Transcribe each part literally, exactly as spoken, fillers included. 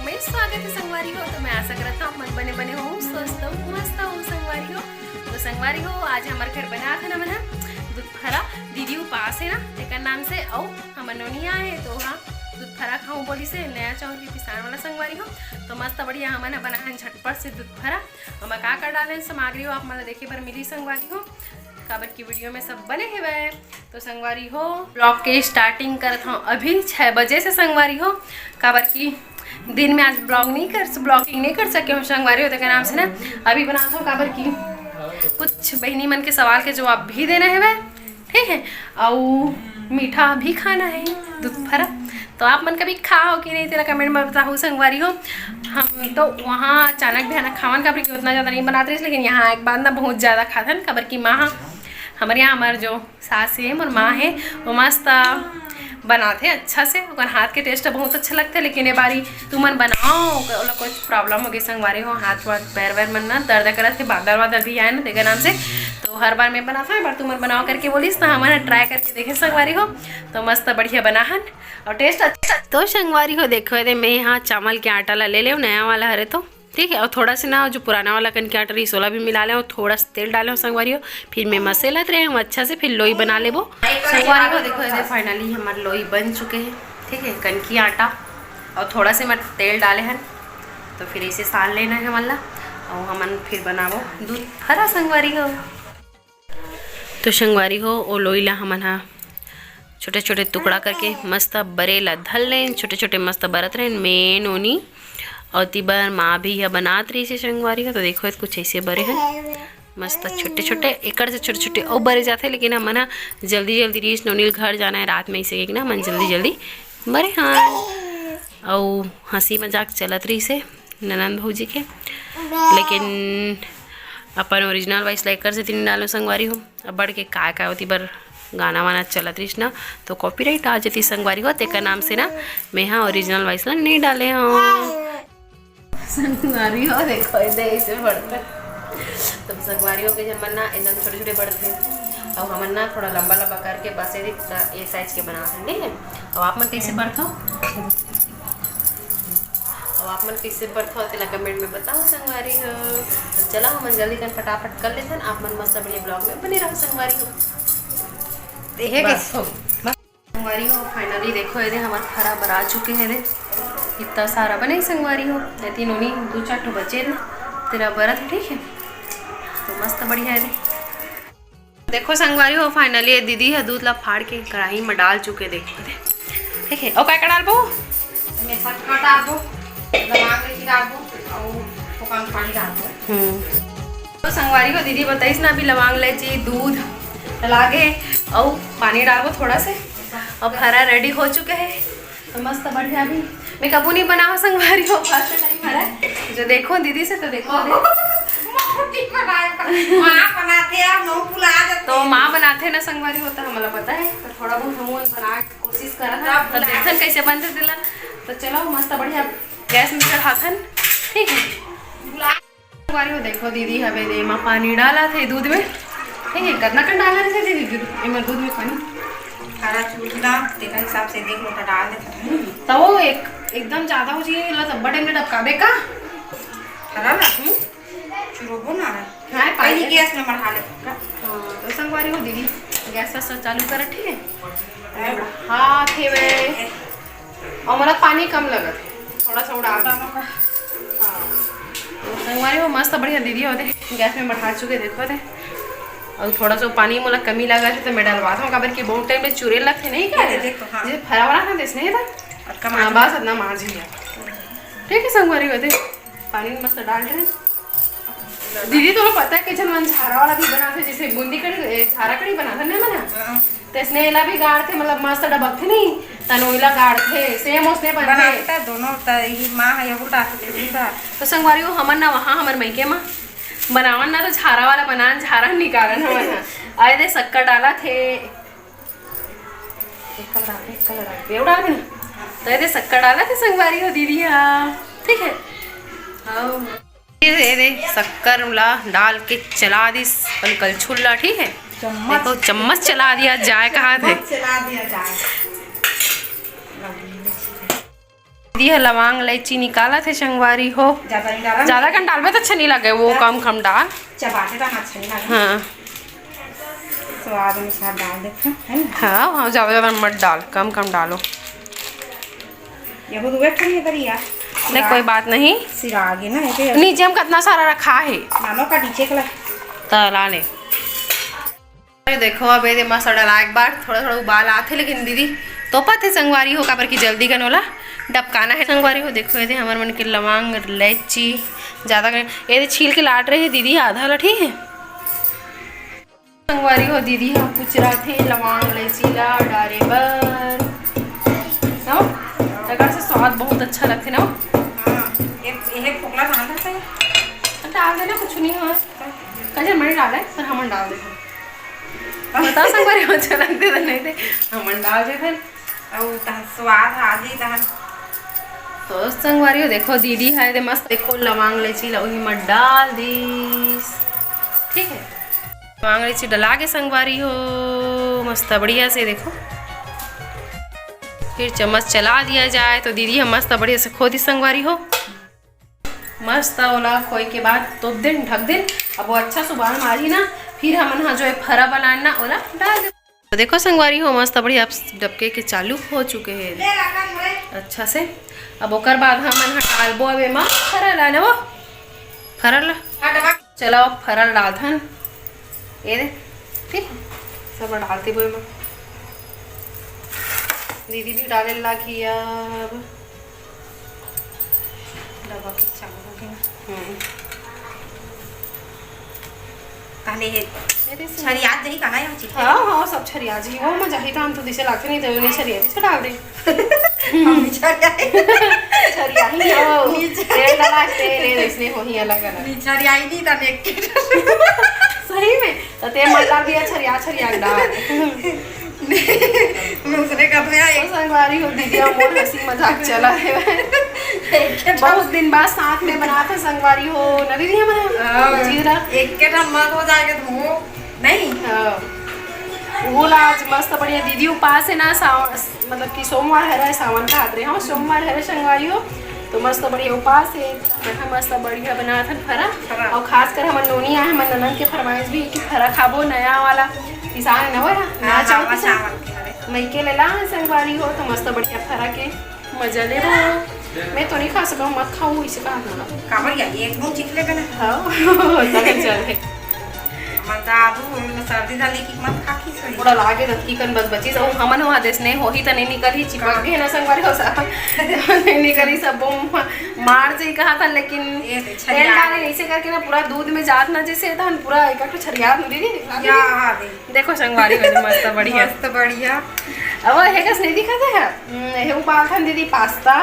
मैं स्वागत है संगवारी हो। तो मैं आशा करत हूँ आप मन बने बने हो, स्वस्थ हो, मस्त हो संगवारी हो। तो संगवारी हो, आज हमर घर बनात हे ना मन ह दूध फरा। दीदी उपास है ना, तेकर नाम से अउ हमन नोनी आए तो हाँ दूध फरा खाऊं बोली से नया चाउर के पिसान वाला संगवारी हो। तो मस्त बढ़िया हमन ह बनाए हन झटपट से दूध फरा। ओमा का का डाले हन सामग्री हो आप मन ला देखे बर मिली संगवारी हो, काबर की वीडियो में सब बने हेवय। तो संगवारी हो, ब्लॉग के स्टार्टिंग करत हूँ अभी छः बजे से संगवारी हो, काबर की दिन में आज ब्लॉग नहीं कर ब्लॉगिंग नहीं कर सके हूँ संगवारी हो, तेकर नाम से ना अभी बनात हूँ, काबर की कुछ बहिनी मन के सवाल के जवाब भी देना हेवय, ठीक है। अउ मीठा भी खाना है, दूध फरा। तो आप मन कभी खा हो कि नहीं, तेला कमेंट में बताओ संगवारी हो। हम तो वहाँ अचानक भी खाना खावन, काबर कि उतना ज़्यादा नहीं बनात रहिस, लेकिन यहाँ एक बार ना बहुत ज़्यादा खाथन, काबर कि माँ ह-, हमर यहाँ हमर जो सास हे, मोर माँ हे, वो मस्त बनाथे अच्छा से, ओकर हाथ के टेस्ट बहुत अच्छा लगथे। लेकिन ये बारी तुमन बनाओ, ओकर, ओला कुछ प्रॉब्लम हो गई संगवारी हो, हाथ वाथ पैर वैर मन ना दर्द करत हे, बादर वादर भी आए ना तेकर नाम से, तो हर बार मैं बनाता हूँ, एक बार तुमन बनाओ करके बोलिस, तो हमन ट्राई करके देखे संगवारी हो। तो मस्त बढ़िया बना हन और टेस्ट अच्छा। तो संगवारी हो, देखो ये दे, मैं यहाँ चावल के आटा ला ले ले नया वाला हरे तो ठीक है, और थोड़ा से ना जो पुराना वाला कन के आटा रहिस ओला भी मिला ले, और थोड़ा सा तेल डाले हो संगवारी हो, फिर मैं मसेलत रहे हूँ अच्छा से, फिर लोई बना लेबो संगवारी हो। देखो ये दे, फाइनली हमार लोई बन चुके हैं, ठीक है, कनकी आटा और थोड़ा से मैं तेल डाले हन, तो फिर ऐसे सान लेना है वाला, और हमन फिर बनाबो दूध फरा संगवारी हो। तो संगवारी हो, ओ लोई ला हमन हा छोटे छोटे टुकड़ा करके मस्त बरे ला धर लेन, छोटे छोटे मस्त बरत रहेन मैं नोनी। और ती बर माँ भी ह बनात रहिस हे संगवारी हो, तो देखो कुछ ऐसे बरे हैं मस्त छोटे छोटे, एकर से छोटे छोटे अउ बरे जाथे, लेकिन हमन ह जल्दी जल्दी रहिस नोनी ल घर जाना है रात में, इसे कहिके ना हमन जल्दी जल्दी बरे हन। अउ हंसी मजाक चलत रहिस हे ननंद भौजी के, लेकिन अपन ओरिजिनल वॉइस ला एकर सेती नइ डालो संगवारी हो। अब बढ़ के काय काय ओती बर गाना वाना चलत रहिस ना, तो कॉपीराइट आ जती संगवारी हो, तेकर नाम से ना मैं हा ओरिजिनल वॉइस ला नइ डाले हूँ। संगवारी हो, देखो, ये दे, इसे पढ़ते। तो संगवारी हो के जन मन ना एकदम छोटे छोटे बढ़ते, और हमन ना थोड़ा लंबा लंबा करके बस ये, ये साइज के बनाथन, ठीक है। और आप मन कैसे बढ़थो, और आप मन कैसे बढ़थो, तेला कमेंट में बताओ संगवारी हो। तो चलो, हमन जल्दी कन फटाफट कर लेथन, आप मन मस्त बढ़िया ब्लॉग में बने रहो संगवारी हो। देखे बस। कैसे हो? बस। संगवारी हो, फाइनली देखो, ये दे हमार फरा बरा चुके हैं, दे इतना सारा बने संगवारी हो, ये तीनों नहीं, दो चार ठो बचे ना, तेरा बरत, ठीक है। तो मस्त बढ़िया है दे। देखो संगवारी हो, फाइनली ये दीदी ह दूध ला फाड़ के कढ़ाई में डाल चुके, देखो दे, ठीक है। और काय का डालबो? मैं शक्कर डालबो, लवांग इलायची डालबो, और ओकर में पानी डालबो। हम्म। तो संगवारी हो, दीदी बताइस ना, अभी लवांग, इलायची, दूध लागे, और पानी डालबो थोड़ा से, और फरा रेडी हो चुके हैं। तो मस्त बढ़िया, अभी मैं कबू नहीं बनाओ संगवारी हो, फर्स्ट टाइम हरा। जो देखो दीदी से, तो देखो दे। मोटी बनाए का। माँ बनाथे, अब नौ फुला जाथे। तो माँ बनाथे ना संगवारी हो, तो हमला पता है, तो थोड़ा बहुत हम बना के कोशिश करत हन। तो देखथन कैसे बनथे तेला। तो चलो, मस्त बढ़िया गैस में चढ़ाथन, ठीक है। संगवारी हो, देखो दीदी हवे दे एमा पानी डालत हे दूध में, ठीक है। कितना कन डालत हे दीदी दूध, एमा दूध में पानी? हरा चूरना तेरा हिसाब से देख लो, तो डाल देते हैं। तो वो एक, एकदम ज्यादा हो जाए ला, तब बड़े में डबकाबे का? हरा ना? हम्म? चुरोबो ना रहा। हाँ, पहले पानी। गैस में बढ़ा ले का? हाँ, तो संगवारी हो दीदी, गैस वैस चालू कर, ठीक है? हाँ, थे वे। और मोला पानी कम लगत है, थोड़ा सा उड़ा। हाँ। तो संगवारी हो, मस्त बढ़िया दीदी होते गैस में बढ़ा चुके, देखो थे। और थोड़ा सा पानी मोला कमी लगत है, तो मैं डलवात हूँ, काबर कि बहुत टाइम में चूरे लगते नहीं क्या? ये देखो, हाँ। जैसे फरा वाला ना, देश नहीं था। और कम हाँ, आदमी। बस इतना मांझ लिया। ठीक है संगवारी होते, पानी मस्त डाल रहे हैं। दीदी, तोला पता है कि झन मन झारा वाला भी बनाथे, जैसे बूंदी कढ़ी, ए, झारा कढ़ी बनाथे ना, बना? हाँ। तैसने एला भी गाड़थे, मतलब मस्त डबकथे नहीं, तनो एला गाड़थे, सेम ओसने बनथे। बनावता दोनों, त ये माँ है, ये उल्टा के उल्टा। तो संगवारी हो, हमन ना वहाँ हमर मइके मा बनावन ना, तो झारा वाला बनान, झारा निकालन हमन ह। अरे दे, शक्कर डाला थे। एक कलर आ, एक कलर आ। बेवड़ा आ गया। तो ये दे शक्कर डाला थे संगवारी हो दीदी, हाँ, ठीक है। हाँ। ये दे, ये दे शक्कर ला डाल के चला दिस अपन कलछुल ला, ठीक है। चम्मच। देखो, चम्मच चला दिया जाए, कहा थे। चम्मच चला दिया जाए। दीदी ह लवांग इलायची निकालत हे संगवारी हो। ज्यादा नहीं डाला। ज्यादा कन डालबे त अच्छा नहीं लगे, वो हाँ। कम कम डाल। चबाते तो अच्छा नहीं लगे। हाँ। स्वाद अनुसार डाल देते हैं, है ना? हाँ, हाँ, ज्यादा ज्यादा मत डाल, कम कम डालो। यहू दुए ठन ये करिया। नहीं, कोई बात नहीं। सिरा आगे ना, ऐसे नीचे हम कितना सारा रखा है। मानो का नीचे कला। त ला ले। अरे देखो, अब ये मस्त डला एक बार, थोड़ा थोड़ा उबाल आथे, लेकिन दीदी तोपत हे संगवारी हो, काबर की जल्दी कन ओला डबकाना है संगवारी हो। देखो, ये हमर मन के लवांग, इलायची ज्यादा कर, ये छील के लाट रहे हैं दीदी आधा ला, ठीक है संगवारी हो। दीदी हम कुचराथे लवांग, इलायची ला डारे बर, समझ? एकर से स्वाद बहुत अच्छा लगथे ना। हाँ, ये, ये फोकला कहाँ था? डाल देना, कुछ नहीं हो। कजर मनी डाले, पर हमन डाल देथन। बता संगवारी हो, अच्छा लगथे त नहीं दे, हमन डाल देथन। अउ तहन स्वाद आ जाई तहन। तो संगवारी हो, देखो दीदी ह एदे मस्त, देखो लवांग इलायची ला उही म डाल दीस। ठीक है, लवांग इलायची डला के संगवारी हो, मस्त बढ़िया से देखो, फिर चम्मच चला दिया जाए। तो दीदी ह मस्त बढ़िया से खो दीस संगवारी हो। मस्त ओला खोए के बाद तोप देन, ढक देन। अब वो अच्छा से उबाल मारही ना, फिर हमन ह जो है फरा बनाना, ओला डाल दे। तो देखो संगवारी हो, मस्त बढ़िया अब डबके के चालू हो चुके हैं अच्छा से। अब ओकर बाद हमन ह डालबो अब एमा फरा ला ना, वो फरा ला। चलो अब फरा ला डालथन। ये दे, ठीक है, सब डालते बोए में दीदी भी डाले लागी अब। डबा के चालू हो गया। हम्म। ताले हे। मेरे से छरियात जही काना या चिपके। हाँ, हाँ, सब छरिया जी। वो मैं जाही तो हम तो दिसे लागते नहीं, तो नहीं छरिया, दिसे डाल दे। हम छरिया। छरिया ही हो। नीचे। तेल डाला, तेल, तेल, इसलिए हो ही अलग अलग। नीचे छरिया ही नहीं था, देख के। सही में? तो तेल मत डाल दिया, छरिया, छरिया डाल। मैं उसने कहा था, ओ एक संगवारी हो, दीदी, अब मोर हंसी मजाक चला है। एक के बहुत दिन बाद साथ में बनात हे संगवारी हो, ना दीदी, हमन हाँ, चीज ला। एक के ठन मत हो जाएगा तो वो नहीं। हाँ। वो ला आज मस्त बढ़िया दीदी उपास है ना, साव-, मतलब कि सोमवार हरे, सावन का हाथ रे, हाँ, सोमवार हरे संगवारी हो, तो मस्त बढ़िया उपास है। मैं मस्त बढ़िया बनात हन फरा। फरा। और खासकर हमर नोनी आए, हमर ननद के फरमाइश भी कि फरा खाबो, नया वाला पिसान है ना, वो है, हाँ, नया हाँ, चाउर हाँ, पिसान। चावल के हरे। मइके ले ला संगवारी हो, तो मस्त बढ़िया फरा के मजा ले रहा। मैं तो नहीं खा सकूँ, मत खाऊ, इसे कहा था। काबर या, एक बूंद चिख ले ना। हाँ, तब चल है। मजा आबू, सर्दी डाली की मत खा की सही। पूरा लागे तो की कन बस बची, तो हमन वहाँ देश नहीं होही, तो नहीं निकल ही, चिपक गए ना संगवारी हो, साथ नहीं निकल ही, सब बम मार से ही कहा था, लेकिन ये तो तेल छरिया। डाले ऐसे करके ना पूरा दूध में जात ना, जैसे था पूरा एक एक छरिया दीदी। या, हाँ, दे। देखो संगवारी हो, मस्त बढ़िया। मस्त बढ़िया। अब हे कस नहीं दिखा था, हम्म, हे उबाल था दीदी पास्ता।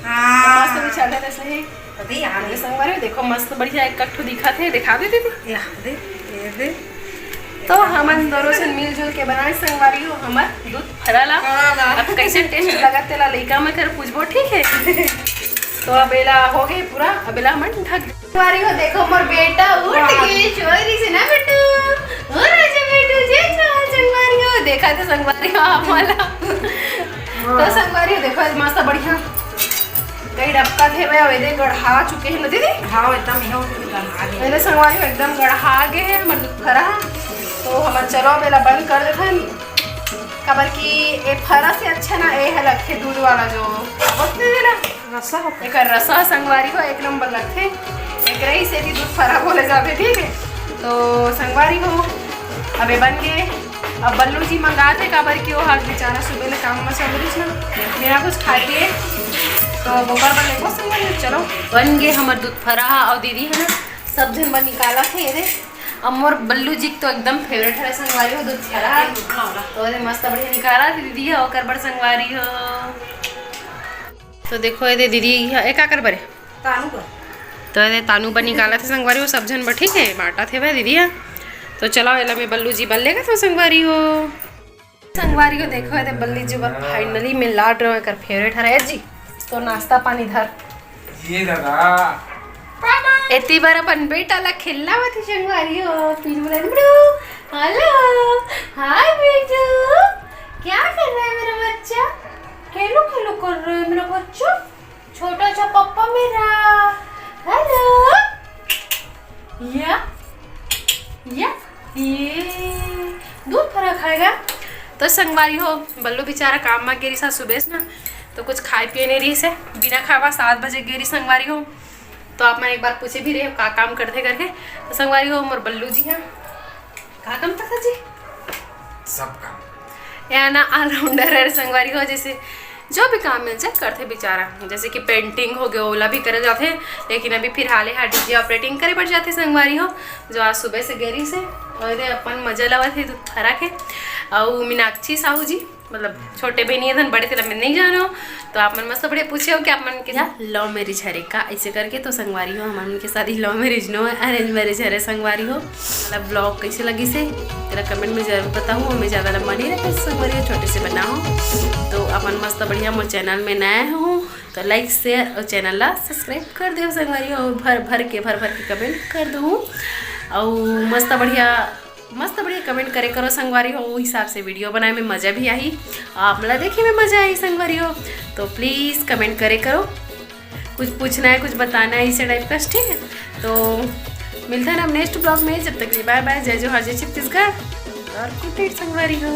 हाँ। मस्त भी चल रहा था सही। अभी आ ये गई। संगवारी हो, देखो मस्त बढ़िया एक कट्ठू दिखा थे, दिखा दे दीदी। ये दे, ये दे। तो हमन दोनों से मिलजुल के बनाए संगवारी हो हमर दूध फरा ला। फरा ला। अब कैसे टेस्ट लगा तेला लइका में कर पूछबो, ठीक है? तो अब एला हो गए पूरा, अब एला हमन ढक दे। संगवारी हो, देखो मोर बेटा उठ वाह। गए, सोए रही से ना बेटू। ओ राजा बेटू, जय जवान संगवारी हो, देखा तो संगवारी हो आप वाला। तो संगवारी हो, देखो मस्त बढ़िया कई डबका थे भाई, अवेदे गढ़ा चुके हैं ना दीदी। हाँ, एकदम ये हो गया, गढ़ा गया। मेरे संगवारी हो एकदम गढ़ा गए हैं, मतलब फरा। तो हम चलो अब एला बंद कर देते हैं, काबर कि ए फरा से अच्छा ना ए है लगथे दूध वाला जो, बोलते हैं ना, रसा हो। एकर रसा संगवारी हो एक नंबर लगथे, एकरे ही सेती दूध फरा बोले जाथे, ठीक है। तो संगवारी हो, अब ए बन गए। अब बल्लू जी मंगाथे, काबर कि वो आज बेचारा सुबह ले काम में चल रही ना, बिना कुछ खाए पिए, तो अब ओकर बर लेबो संगवारी हो। चलो, बन गए हमर दूध फरा, और दीदी है ना, सब झन बर निकाला थे ये दे। अब मोर बल्लू जी के तो एकदम फेवरेट है संगवारी हो दूध फरा, तो ये मस्त बढ़िया निकाला थे दीदी है ओकर बर संगवारी हो। तो देखो ये दे दीदी, ये का कर बरे? तानू बर। तो ये तानू बर निकाला थे संगवारी हो, सब झन बर, ठीक है, बांटा थे भाई दीदी है। तो चलाओ, एला मैं बल्लू जी बर लेगा तो संगवारी हो। संगवारी हो, देखो ये दे बल्लू जी बर finally मैं लाट रहा हूँ, एकर फेवरेट हरे जी। तो नाश्ता पानी धर। ये दादा। एती बर अपन बेटा ला खेलना मत संगवारी हो, फिर बोला, "हेलो, हाय बेटू, क्या कर रहा है मेरा बच्चा? खेलो, खेलो कर रहे हो मेरा बच्चा।" तो संगवारी हो, बल्लू बेचारा काम मा गे रिहिस सुबह से ना, तो कुछ खाए पिए नहीं रिहिस हे, बिना खावा सात बजे गे रिहिस संगवारी हो। तो आप मन एक बार पूछे भी रहे हो का काम करथे करके, तो संगवारी हो मोर बल्लू जी हे। का काम करथे जी? सब काम। या ना ऑलराउंडर हे संगवारी हो, जैसे जो भी काम मिल जाए करथे बेचारा। जैसे कि पेंटिंग हो गया, ओला भी करे जाथे, लेकिन अभी फिलहाल ये डीजे ऑपरेटिंग करे बर जाथे संगवारी हो, जो आज सुबह से गे रिहिस हे। और ये अपन मजा लवत हे दूध फरा के। और मीनाक्षी साहू जी, मतलब छोटे बहनी हे धन, बड़े तेला मैं नहीं जानो, तो आप मन मस्त बढ़िया पूछे हो कि आप मन के लव मैरिज हरे का, ऐसे करके। तो संगवारी हो, हमन के शादी लव मैरिज नो हे, अरेंज मैरिज हरे संगवारी हो। मतलब ब्लॉग कैसे लगिस हे तेला कमेंट में जरूर बताहू। मैं ज़्यादा लंबा नहीं रखे संगवारी हो, छोटे से बनाहू। तो अपन मस्त बढ़िया मोर चैनल में नया हो तो लाइक शेयर और चैनल ला सब्सक्राइब कर देव संगवारी हो। भर भर के भर भर के कमेंट कर दू। और मस्त बढ़िया मस्त बढ़िया कमेंट करे करो संगवारी हो, वो हिसाब से वीडियो बनाए में मजा भी आही, आप मन ला देखे में मजा आही संगवारी हो। तो प्लीज कमेंट करे करो, कुछ पूछना है, कुछ बताना है इसे टाइप का, ठीक है? तो मिलता है ना नेक्स्ट ब्लॉग में, जब तक के लिए बाय बाय, जय जोहार, जय छत्तीसगढ़ और गुड नाइट संगवारी हो।